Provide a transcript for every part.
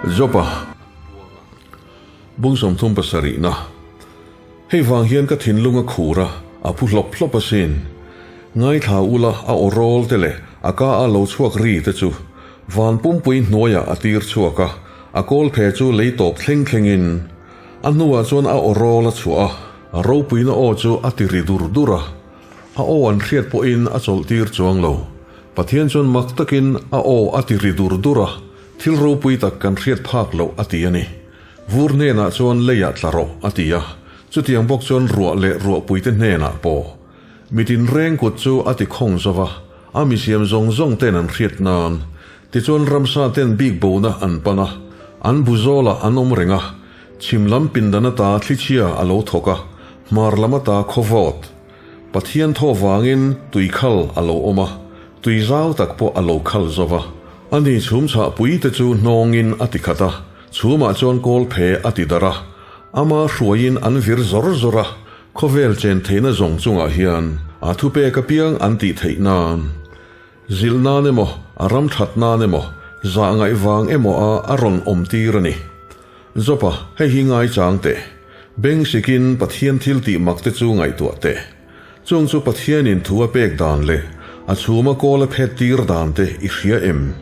Jopa bung 37 na. Hei vang hian ka thinlung a khur a, a phu hlawp hlawp asin. Ngaithla ula a aw rawl te leh a ka a lo chhuak ri te chu van pumpui hnuaiah a tir chhuak a, a kawl phe chu lei tawp thleng thlengin. A hnuah chuan a aw rawl a chhuah a, a ropuina aw chu a ti ri dur dur a. A aw an hriat pawhin a chawlhtir chuang lo. Pathian chuan mak takin a aw a ti ri dur dur a, thil ropui tak kan hriat phak loh a ti a ni. Vur hnenah chuan leiah tla rawh a ti a, chutiang bawk chuan ruah leh ruahpuite hnenah pawh. Mitin reng kut chu a ti khawng zo va, a misiam zawng zawng ten an hriat nan. Tichuan ramsa ten bik bona an pan a, an bu zawlah an awm reng a, chhim lam pindan ata thlichhia a lo thawk a, hmar lam ata khaw vawt. Pathian thaw vangin tui khal a lo awm a, tui zau tak pawh a lo khal zo va. Ani chhum chhah pui te chu hnawngin a ti khat a, chhumah chuan kawl phe a ti darh a, ama hruaiin an vir zawr zawr a, khawvel chen theihna zawng chungah hian a thupek apiang an tih theih nan. Zilh nan emaw, a ram that nan emaw, zah ngaih vang emaw a a rawn awm tir a ni. Jopa, hei hi ngaichang teh. Beng sikin Pathian thil tih mak te chu ngaihtuah teh. Chung chu Pathianin thu a pek dan leh a chhuma kawl a phet tir dan te i hria em?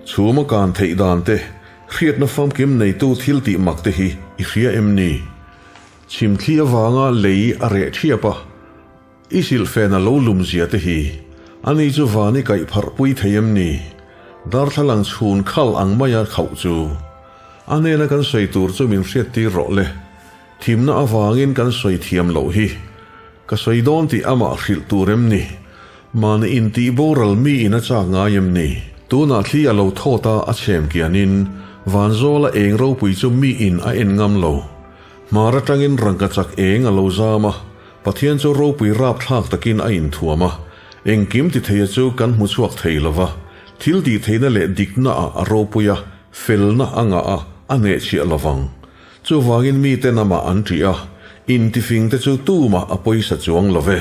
Chhuma kan theih dan te, hriatna famkim neitu thil tih mak te hi i hria em ni? Chhimthli avanga lei a reh thiap a. I silhfen a lo lum zia te hi ani chu van i kaih pharh pui thei em ni? Darthlalang chhun khal ang maia khauh chu. A hnena kan sawi tur chu min hriattir rawh le. Thimna avangin kan sawi thiam loh hi. Ka sawi dawn tih amah hrilh tur em ni? Mahni intih boral mi in a chak ngai em ni? Tunah thli a lo thawt a a chhem kianin Vanzawla eng ropui chu mi in a en ngam lo. Hmar atangin rangka chak eng a lo zam a, Pathian chu ropui rapthlak takin a inthuam a, engkim ti theia chu kan hmu chhuak thei lo va, thil tih theihna leh dikna ah a ropui a, felna a ngah a, a hnehchhiah lo vang. Chuvangin miten amah an ṭih a, intifingte chu tumah a pawisa chuang lo ve.